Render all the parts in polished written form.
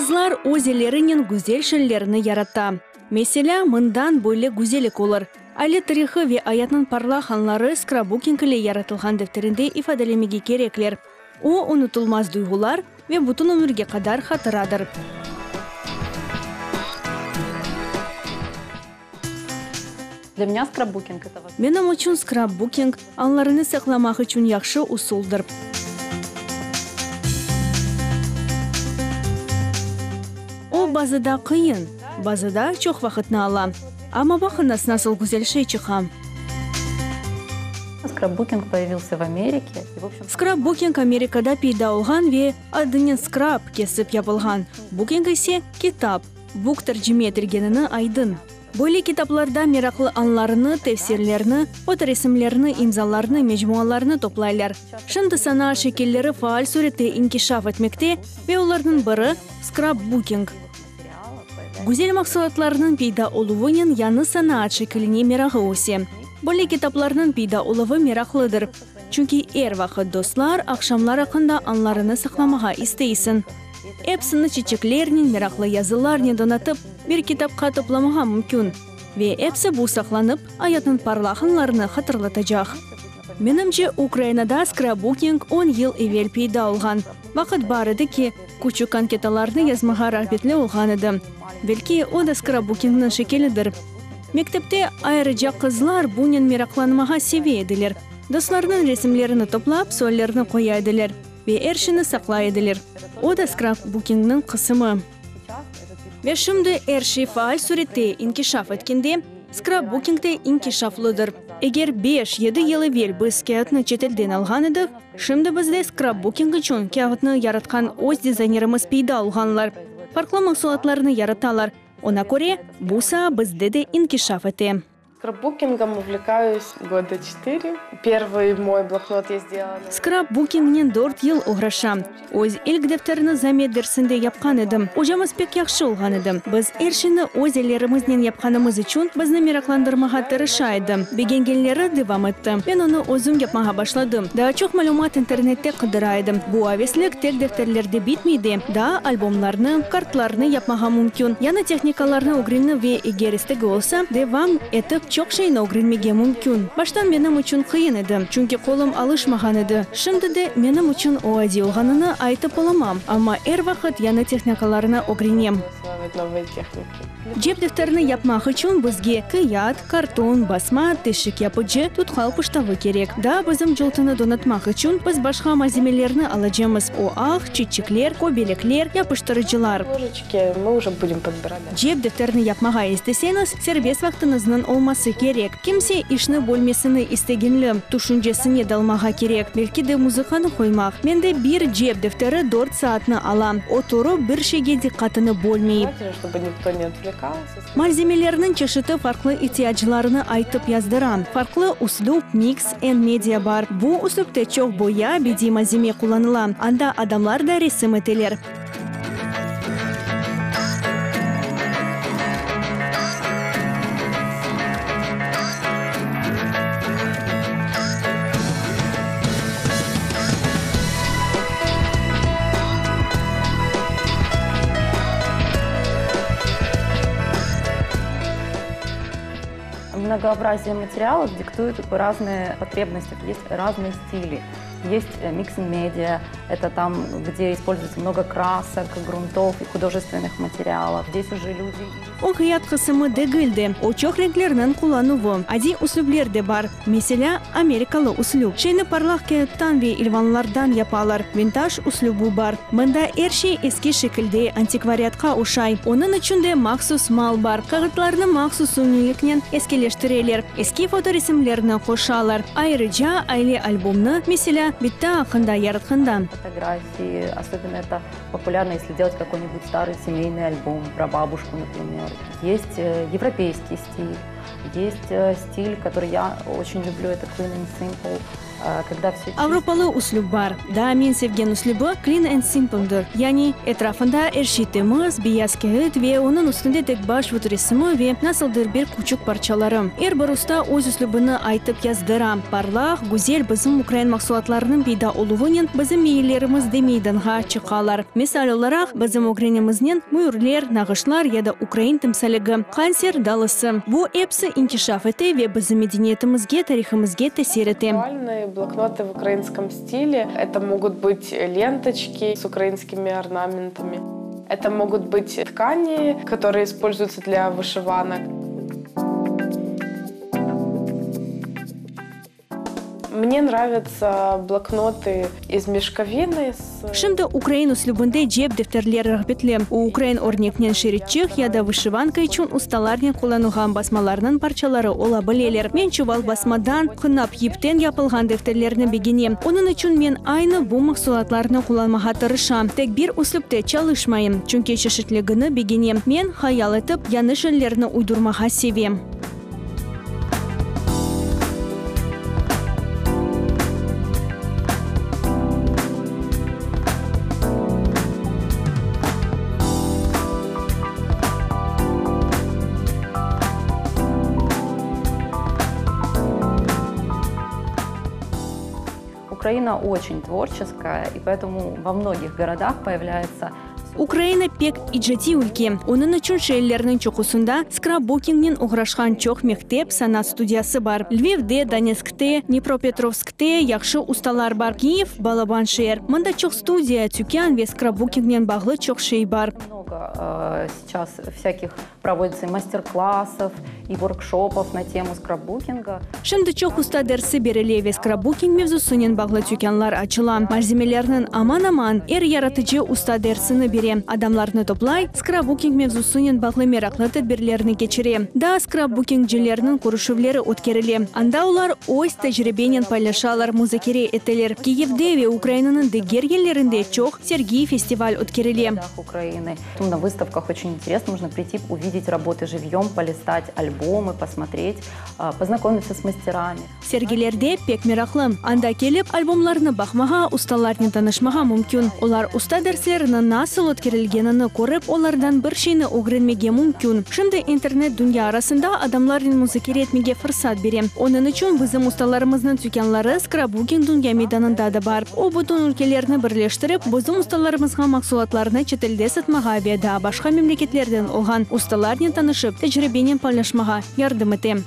Qızlar öz ellerinen güzel şeylerni yarata. Meselâ, mından böyle güzellik olur, aile tarihı ve ayatnıñ parlaq anları skrabuking ile yaratılğan defterinde ifadelemege kerekler. O, unutılmaz duyğular ve bütün ömürge qadar hatıradır. Menim içün skrapbuking, anlarını saqlamaq içün yahşı usuldır. O, bazıda qıyın, bazıda çoq vaqıtnı ala. Amma baqıñız, nasıl güzel şey çıqa. Skrapbuking Amerikada peyda olğan ve adınen skrap, kesip yapılğan, buking ise, kitap, buk tercime etilgenini aydın. Böyle kitaplarda meraqlı anlarnı, tefsirlerni, fotoresimlerni, imzalarnı, mecmualarnı toplaylar. Şimdi sanaat şekilleri faal sürette inkişaf etmekte ve olarnıñ biri, skrapbuking. Güzel mahsulatlarnıñ peyda oluvınen yañı sanaat şekiline merağı öse. Böyle kitaplarnıñ peyda oluvı meraqlıdır, çünki er vaqıt dostlar, aqşamlar aqqında anlarını saqlamağa isteysiñ. Epsini çiçeklernen, meraqlı yazılarnen donatıp, bir kitapqa toplamağa mümkün. Ve epsi bu saqlanıp, ayatnıñ parlaq anlarını hatırlatacaq. Menimce, Ukrainada skrabuking on yıl evel peyda olğan. Vaqıt bar edi ki, küçük anketalarnı yazmağa rağbetli olğan edi. Belki, o da skrabukingniñ şekilidir. Mektepte ayrıca qızlar bunen meraqlanmağa seve ediler. Dostlarınıñ resimlerini toplap, suallerni qoya ediler. Ve er şeyni saqlay ediler. O da skrapbukingniñ qısımı. Ve şimdi er şey faal sürette inkişaf etkende, skrapbuking de inkişaflıdır. Eger beş, yedi yıl evel biz kâğıtnı çetelden alğan edik, şimdi bizde skrapbuking içün kâğıtnı yaratqan öz dizaynerimiz peyda olğanlar. Farqlı mahsulatlarnı yaratalar. Oña köre, bu saa bizde de inkişaf ete. Skrapbukingom uvlekayus goda çetıre. Pervıy moy bloknot ya sdelala. Skrapbukingnen dört yıl oğraşam. Öz ilk defterini zamet dersinde yapqan edim. Ocamız pek yahşı olğan edi. Biz er şeyni öz ellerimiznen yapqanımız içün bizni meraqlandırmağa tırışa edi. Begengenleri devam etti. Men onı özüm yapmağa başladım. Daa çoq malümat internette qıdıra edim. Bu aveslik tek defterlerde bitmey de, daa albomlarnı, kartlarnı yapmağa mümkün. Yañı tehnikalarnı ögrenüv ve eger istegi olsa, devam etip çoq şeyni ögrenmege mümkün. Baştan menim içün qıyın edi, çünki qolum alışmağan edi. Şimdi de menim içün o adiy olğanını aytıp olamam, amma er vaqıt yañı tehnikalarnı ögrenem. Cep defterini yapmaq içün bizge kâğıt, karton, basma, teşik yapıcı, tutqal pıştavı kerek. Daa bizim cıltını donatmaq içün biz başqa malzemelerni alacamız, o ağ, çitçikler, kobelekler, yapıştırıcılar. Cep defterini yapmağa isteseñiz, serbest vaqtıñıznıñ olması kerek. Kimse işni bölmesini istegenli, tüşüncesine dalmağa kerek, belki de muzıkanı qoymaq. Mende bir cep defteri dört saatnı ala. Oturıp, bir şeyge diqqatını bölmeyip. Malzemelerniñ çeşiti farqlı ihtiyaclarını aytıp yazdıra. Farqlı üslüp, miks en media bar. Bu üslüpte çoq boya, bediy malzeme qullanıla. Anda adamlar da resim eteler. Многообразие материалов диктует разные потребности, есть разные стили. Есть микс-медиа, это там, где используется много красок, грунтов и художественных материалов. Здесь уже люди... O qıyat qısımı degil de, o çoq renklerniñ qullanuvı. Adiy üslüpler de bar. Meselâ, amerikalı üslüp. Şeyni parlaq kâğıttan ve ilvanlardan yapalar. Vintaj üslübi bar. Mında er şey eski şekilde, antikvariatqa oşay. Onıñ içün de mahsus mal bar. Kâğıtlarnı mahsus suniyliknen eskileştireler, eski fotoresimlerni qoşalar. Ayrıca, aile albomnı, meselâ, bitta aqqında yaratqanda. Fotografiyi, osobenno eto populârno, esli delat kakoy-nibud starıy semeynyy albom pro babuşku, naprimer. Est evropeyskiy stil, est stil, kotorıy ya oçen lüblü, eto clean and simple. Когда все Avropalı üslüp bar. Daa men sevgen üslübi clean and simple'dır. Yani, etrafında er şey temiz, beyaz kâğıt ve onıñ üstünde tek baş fotoresimi ve nasıldır bir küçük parçaları. Er bir usta öz üslübini aytıp yazdıra. Parlaq, güzel bizim ukrain mahsulatlarınıñ peyda oluvınen bizim meyillerimiz de meydanğa çıqalar. Misal olaraq, bizim ögrenimiznen müürler, nağışlar ya da ukrain timsaligi, qanser dalısı. Bu episi inkişaf ete ve bizim medeniyetimizge, tarihimizge tesir ete. Актуальные блокноты в украинском стиле. Это могут быть ленточки с украинскими орнаментами. Это могут быть ткани, которые используются для вышиванок. Мне нравятся блокноты из мешковины с Şimdi ukrain üslübinde cep defterleri rağbetli. O, ukrain örneknen şeritçik ya da vışivanka içün ustalarnen qullanılğan basmalarnıñ parçaları ola bileler. Men çuval basmadan, qınap yipten yapılğan defterlerni begenem. Onıñ içün men aynı bu mahsulatlarnı qullanmağa tırışam. Tek bir üslüpte çalışmayım, çünki çeşitligini begenem. Men hayal etip, yañı şeylerni uydurmağa sevem. Украина очень творческая, и поэтому во многих городах появляется Ukraina pek icadiy ülke. Onıñ içün şeerlerniñ çoqusında skrapbukingnen oğraşqan çoq mektep, sanat studiyası bar. Lvivde, Donetskte, Dnepropetrovskte yahşı ustalar bar. Kiyev, balaban şeer. Mında çoq studiya, tükân ve skrapbukingnen bağlı çoq şey bar. Много сейчас всяких проводится и мастер-классов, и воркшопов на тему скрапбукинга. Şimdi çoq usta dersi berile ve skrapbuking mevzusınen bağlı tükânlar açıla. Malzemelerniñ aman-aman er yaratıcı usta dersini bere, adamlarnı toplay, skrapbuking mevzusınen bağlı meraqlı tedbirlerni keçire. Daa skrapbukingcilerniñ körüşüvleri ötkerile, anda olar öz tecribenen paylaşalar, muzakere eteler. Kiyevde ve Ukrainanıñ diger yerlerinde çoq sergi, festival ötkerile. Ukraины. На выставках очень интересно, можно прийти, увидеть работы живьем, полистать альбомы, посмотреть, познакомиться с мастерами. Sergilerde pek meraqlı. Anda kelip, albomlarnı baqmağa, ustalarnen tanışmağa mümkün. Olar usta derslerini nasıl ötkerilgenini körip, olardan bir şeyni ögrenmege mümkün. Şimdi internet dünya arasında adamlarnen muzakere etmege fırsat bere. Onıñ içün bizim ustalarımıznıñ tükânları skrapbuking dünya meydanında da bar. O, bütün ülkelerni birleştirip, bizim ustalarımızğa mahsulatlarını çetelde satmağa ve daa başqa memleketlerden olğan ustalarnen tanışıp, tecribenen paylaşmağa yardım ete.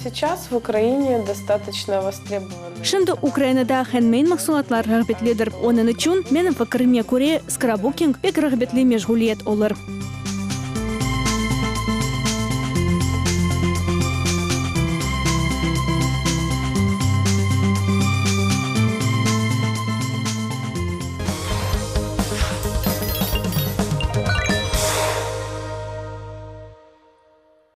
Сейчас в Украине достаточно востребованы. Şimdi Ukrainada handmade mahsulatlar rağbetlidir. Onıñ içün, menim fikirime köre, skrapbooking pek rağbetli meşğuliyet olur.